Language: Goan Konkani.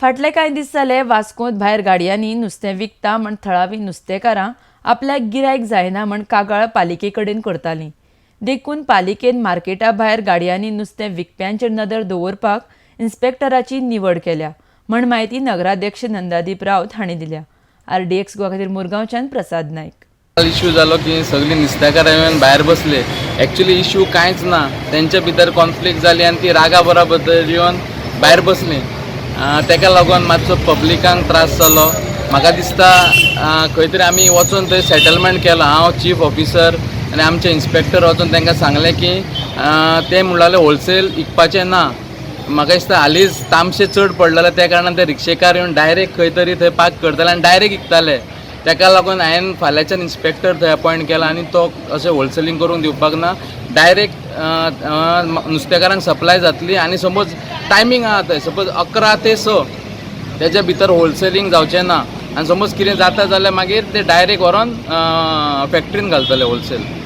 फाटले कांय दीस जाले वास्कोंत भायर गाडयांनी नुस्तें विकता म्हण थळावीं नुस्तेकारां आपल्याक गिरायक जायना म्हण कागाळ पालिके कडेन करतालीं. देखून पालिकेन मार्केटा भायर गाडयांनी नुस्तें विकप्यांचेर नदर दवरपाक इन्स्पेक्टराची निवड केल्या म्हण म्हायती नगराध्यक्ष नंदादीप रावत हांणी दिल्या. आरडीएक्स गोवा खातीर मुरगांवच्यान प्रसाद नायक. इश्यू जालो की सगळीं नुस्तेकारां येवन भायर बसले. एक्चुली इश्यू कांयच ना. तेंच्या भितर कॉन्फ्लिक्ट जाली आनी ती रागा बराबर येवन भायर बसलीं. तेका लागून मातसो पब्लिकांक त्रास जालो. म्हाका दिसता खंय तरी आमी वचून थंय सेटलमेंट केलां. हांव चीफ ऑफिसर आनी आमचे इन्स्पेक्टर वचून तांकां सांगलें की ते म्हणून लागले होलसेल विकपाचें ना. म्हाका दिसता हालींच तामशे चड पडलेले, त्या कारणान ते रिक्षेकार येवन डायरेक्ट खंय तरी थंय पार्क करताले आनी डायरेक्ट विकताले. तेका लागून हांवें फाल्यांच्यान इन्स्पेक्टर थंय अपॉयंट केला आनी तो अशें होलसेलींग करूंक दिवपाक ना. डायरेक्ट नुस्तेकारांक सप्लाय जातली आनी समज टायमींग आहा थंय, सपोज 11 ते 6, तेच्या भितर होलसेलींग जावचें ना. आनी समज कितें जाता जाल्यार मागीर ते डायरेक्ट व्हरोन फॅक्ट्रीन घालतले होलसेल.